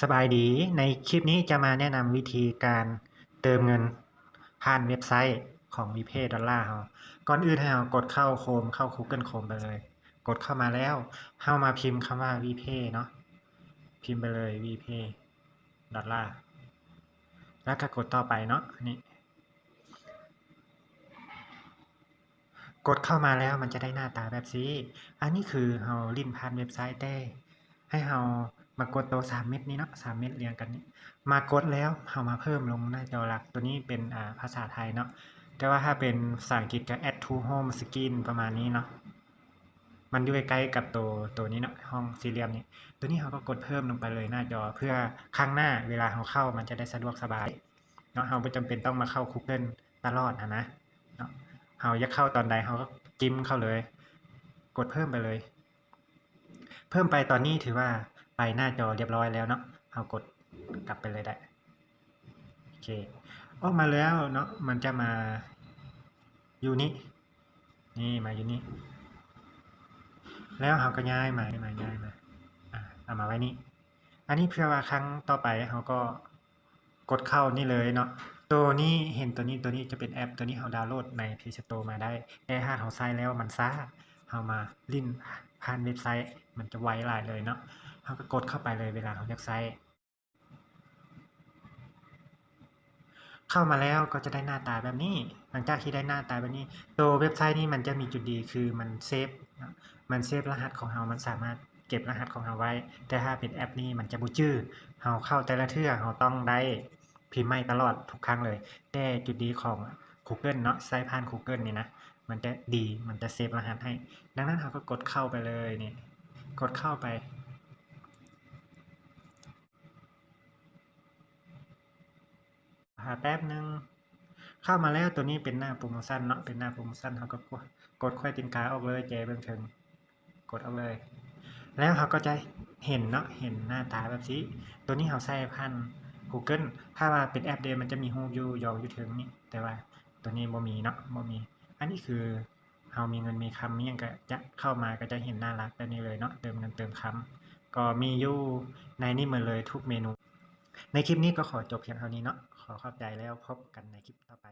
ສະບາຍດີ, ໃນຄລິບນີ້ຈະມາແນະນຳວິທີການເຕີມເງິນຜ່ານເວັບໄຊຂອງ WePay Dollar ເຮົາ. ກ່ອນອື່ນໃຫ້ເຮົາກົດເຂົ້າ Chrome ເຂົ້າ Google Chrome ໄປເລີຍ. ກົດເຂົ້າມາແລ້ວ ເຮົາມາພິມຄຳວ່າ WePay ເນາະ, ພິມໄປເລີຍ WePay Dollar ແລ້ວກໍກົດຕໍ່ໄປເນາະ. ນີ້ ກົດເຂົ້າມາແລ້ວມັນຈະໄດ້ໜ້າຕາແບບຊີ້. ອັນນີ້ຄືເຮົາຫຼິ້ນຜ່ານເວັບໄຊ, ແຕ່ໃຫ້ເຮົາມາກົດໂຕສາມເມັດນີ້ເນາະ, ສາມເມັດລຽງກັນນີ້. ມາກົດແລ້ວເຮົາມາເພີ່ມລົງໜ້າຈໍຫຼັກ. ໂຕນີ້ເປັນ ອ່າ ພາສາໄທເນາະ, ແຕ່ວ່າຖ້າເປັນພາສາອັງກິດກໍ Add to Home Screen ປະມານນີ້ເນາະ. ມັນຢູ່ໃກ້ໆກັບໂຕ ໂຕນີ້ເນາະ, ຫ້ອງສີ່ຫຼ່ຽມນີ້. ໂຕນີ້ເຮົາກໍກົດເພີ່ມລົງໄປເລີຍໜ້າຈໍ ເພື່ອຄັ້ງໜ້າເວລາເຮົາເຂົ້າມັນຈະໄດ້ສະດວກສະບາຍເນາະ. ເຮົາບໍ່ຈຳເປັນຕ້ອງມາເຂົ້າ Google ຕະຫຼອດຫັ້ນນະເນາະ. ເຮົາຢາກເຂົ້າຕອນໃດເຮົາກໍຈິ້ມເຂົ້າເລີຍ, ກົດເພີ່ມໄປເລີຍ. ເພີ່ມໄປຕອນນີ້ຖືວ່າໄປໜ້າຈໍລຽບຮ້ອຍແລ້ວເນາະ, ເຮົາກົດກັບໄປເລີຍໄດ້. ໂອເຄ ອອກມາແລ້ວເນາະ, ມັນຈະມາຢູ່ນີ້, ນີ້ ມາຢູ່ນີ້ ແລ້ວເຮົາກໍຍ້າຍມາ ມາ ຍ້າຍມາ ອ່າ ເອົາມາໄວ້ນີ້. ອັນນີ້ເພື່ອວ່າຄັ້ງຕໍ່ໄປເຮົາກໍ ກົດເຂົ້ານີ້ເລີຍເນາະ. ໂຕນີ້ ເຫັນໂຕນີ້ ໂຕນີ້ຈະເປັນແອັບ ໂຕນີ້ເຮົາດາວໂຫຼດໃນ Play Store ມາໄດ້, ແຕ່ຖ້າເຮົາໃຊ້ແລ້ວມັນຊ້າ ເຮົາມາຫຼິ້ນຜ່ານເວັບໄຊ ມັນຈະໄວຫຼາຍເລີຍເນາະ. ເຮົາກໍກົດເຂົ້າໄປເລີຍເວລາເຮົາຢາກໃຊ້. ເຂົ້າມາແລ້ວກໍຈະໄດ້ໜ້າຕາແບບນີ້. ຫຼັງຈາກທີ່ໄດ້ໜ້າຕາແບບນີ້ ໂຕເວັບໄຊນີ້ມັນຈະມີຈຸດດີຄືມັນເຊຟເນາະ, ມັນເຊຟລະຫັດຂອງເຮົາ, ມັນສາມາດເກັບລະຫັດຂອງເຮົາໄວ້. ແຕ່ຖ້າເປັນແອັບນີ້ມັນຈະບໍ່ຈື່, ເຮົາເຂົ້າແຕ່ລະເທື່ອເຮົາຕ້ອງໄດ້ ພິມໃໝ່ຕະຫຼອດທຸກຄັ້ງເລີຍ. ແຕ່ຈຸດດີຂອງ Google ເນາະ, ໃຊ້ຜ່ານ Google ນີ້ນະ ມັນຈະດີ, ມັນຈະເຊຟລະຫັດໃຫ້. ດັ່ງນັ້ນເຮົາກໍກົດເຂົ້າໄປເລີຍນີ້, ກົດເຂົ້າໄປ ຖ້າແປັບໜຶ່ງ. ເຂົ້າມາແລ້ວ, ໂຕນີ້ເປັນໜ້າໂປຣໂມຊັນເນາະ, ເປັນໜ້າໂປຣໂມຊັນ. ເຮົາກໍກົດ ກົດໄຂວ່ຕີນກາອອກເລີຍ, ແຈເບື້ອງເທິງ. ກົດອອກເລີຍ ແລ້ວເຮົາກໍຈະເຫັນເນາະ, ເຫັນໜ້າຕາແບບຊີ້. ໂຕນີ້ເຮົາໃຊ້ຜ່ານ Google, ຖ້າວ່າເປັນແອັບເດ ມັນຈະມີຮູບຢູ່ ຢອງຢູ່ເທິງນີ້, ແຕ່ວ່າໂຕນີ້ບໍ່ມີເນາະ, ບໍ່ມີ. ອັນນີ້ຄືເຮົາມີເງິນມີຄຳ ມີຫຍັງກໍຈະເຂົ້າມາ ກໍຈະເຫັນໜ້າລັກແບບນີ້ເລີຍເນາະ, ເຕີມເງິນເຕີມຄຳ ກໍມີຢູ່ໃນນີ້ໝົດເລີຍ ທຸກເມນູ. ໃນຄລິບນີ້ກໍຂໍຈົບພຽງເທົ່ານີ້ເນາະ, ຂໍຂອບໃຈ ແລ້ວພົບກັນໃນຄລິບຕໍ່ໄປ.